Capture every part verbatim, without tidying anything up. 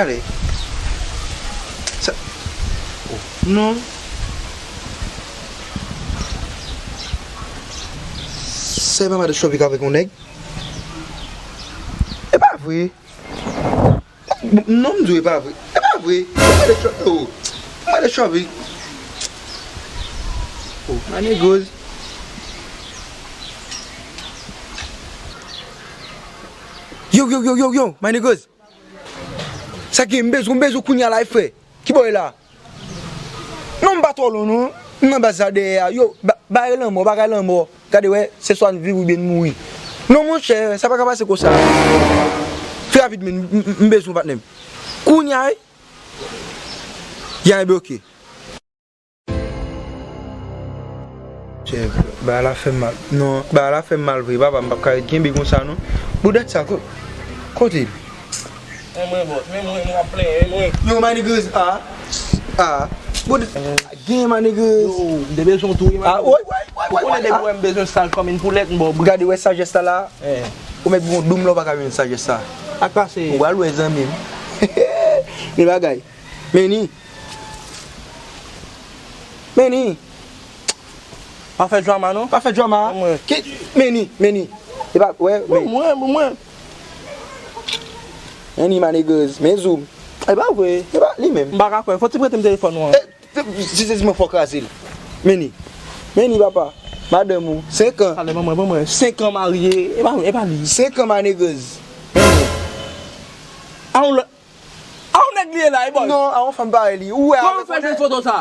Ale. Sa, oh, non. Sa e pa madan Chòvi k avèk yon nèg? E pa vre. Non, m di w e pa vre. E pa vre. Ou mande Chòvi. Oh. Ou mande Chòvi. Oh, my niggas. Yo, yo, yo, yo, yo, my niggas. Sa gen, m bezwen, m bezwen kounye a la, frè. Ki bò e la? Non, m pa twò lwen, non. M nan baz la dèyè a. Yo, ba-, bagay lanmò, bagay lanmò. Gade, wè, se swa n viv oubyen n mouri. Non, monchè, sa pa ka pase konsa. Fè rapid, men, m, m, m bezwen w, patnè m. Kounye a, wi. Ya, enben, oke. Chè, bagay la fè m mal. Non, bagay la fè m mal vre, papa, m p ap ka ret kenbe konsa, non. Boudèt sa, ko-, kote l? Men mwen, bòs, men mwen, mwen ap plenyen, men mwen. Yo, my niggas, ah, ah. Boudèt, gen, my niggas. Yo, m te bezwen w tou, wi, my niggas. Ah, woy, woy, woy, woy, woy, ah. Ou konnen depi w wè m bezwen saj kòm yon poulèt, m ba w bri. Gade, wè sajès la la. Eh. Ou mèt gon doum la, ou pa ka jwenn sajès sa. Ak pase. Ou pral wè, zanmi m. Men bagay. Meni. Meni. Pa fè drama, non. Pa fè drama. Mwen. Ki, Meni, Meni. E pa, wè, bon, men. Mwen, bon, mwen. Meni, my niggas. Men zoom. E pa vre. E pa li menm. M pa ka kwè. Fò w ti prete m telefòn ou an. E, se, se, se mwen fò kraze l. Meni. Meni, papa. Madanm ou. Senk an. Talè, ban mwen, ban mwen. Senk an marye. E pa, e pa li. Senk an, my niggas. A yon lòt. A yon nèg li ye la, wi, bòs. Non, a yon fanm parèy li. Ou wè avèk yon nèg. Kòman w fè jwenn foto sa?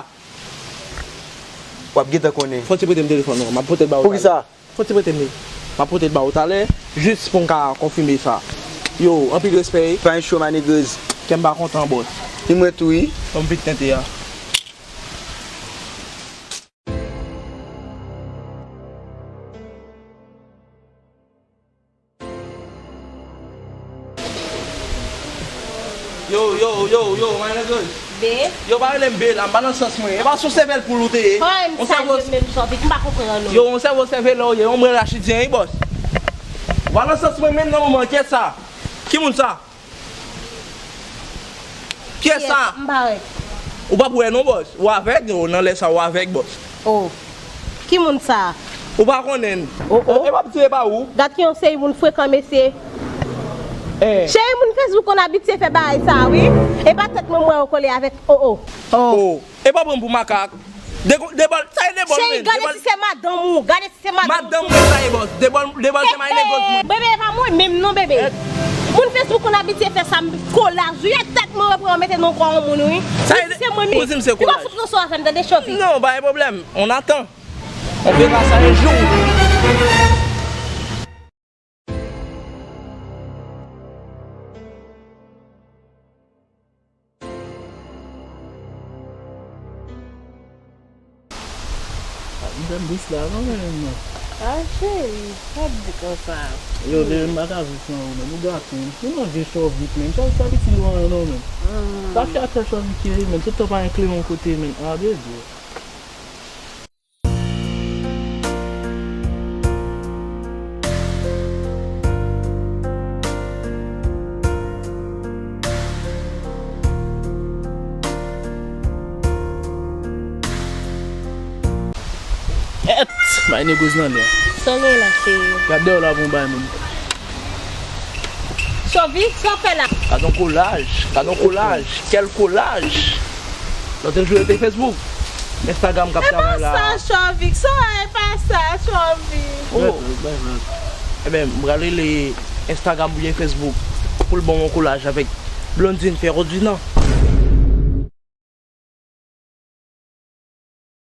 W ap gentan konnen. Fò w ti prete m telefòn ou an. M ap pote l ba ou talè. Poukisa? Fò w ti prete m li. M ap pote l ba ou talè, jis pou m ka konfime sa. Yo, anpil respè, wi. Pa gen cho, my niggas. Kè m pa kontan, bòs. Ni mwen tou, wi. Ban m vit tente a. Yo, yo, yo, yo, my niggas. Be? Yo, pa rele m Be la, m pa nan sans mwen. E pa sou sèvèl poul ou te ye. Kòman m salye menm Chòvi, m pa konprann ou. Yo, yon sèvo sèvèl ou ye, yon mwen rachidyen, wi, bòs. Ou pa nan sans mwen menm nan moman, kiyès sa? Ki moun sa? Kiyès sa? Kiyès? M pa wè. Ou p ap wè non, bòs. Ou avèg, ou nan lè sa, ou avèg, bòs. Oh. Ki moun sa? Ou pa konnen. Oh, oh. E, e p ap tire pa ou. Gad ki yon seri moun frekan, mesye. Eh. Cheri, moun Facebook konn abitye fè bagay sa, wi. E pa tèt mwen m wè yo kole avèk. Oh, oh. Oh. E pa pran m pou makak. De, de bòl, sa e de bòl. Cheri, gade si se madanm ou, gade si se madanm ou. Madanm mwen sa e bòs. De bòl, de bòl se may negos mwen. Bebe, e pa mwen menm non, bebe. Moun Facebook konn abitye fè sa, m kolaj. Wi, e tèt mwen repran mete nan kò yon moun, wi. Sa e de, se mwen menm. Ou di m se kolaj. Li pa fout nan sa w ap fè m, tande, Chòvi. Non, pa gen pwoblèm. On attend. On verra ça un jour. M fè m dous la, non, men, non. Ah, cheri, pa di konsa. Yo, bebe, m pa ka viv san ou, men. Ou gate m. Ou nan vye Chòvi, men. Chòvi, sa piti lwen an, non, men. Sa fè atè Chòvi kere, men. Tout tan pa gen kle yon kote, men. Ah, bebe. Èt! Bay negos nan lè. Sa w gen la, cheri? Gad dèyè w la pou yon bay moun. Chòvi, sa w fè la? Gad yon kolaj, gad yon kolaj. Quel collage! Lòt jou yo te Facebook, Instagram k ap travay la. E pa sa, Chòvi, sa e pa sa, Chòvi. Oh. Ebyen, m pral rele Instagram oubyen Facebook pou l ban m yon kolaj avèk Blondine Ferrodina.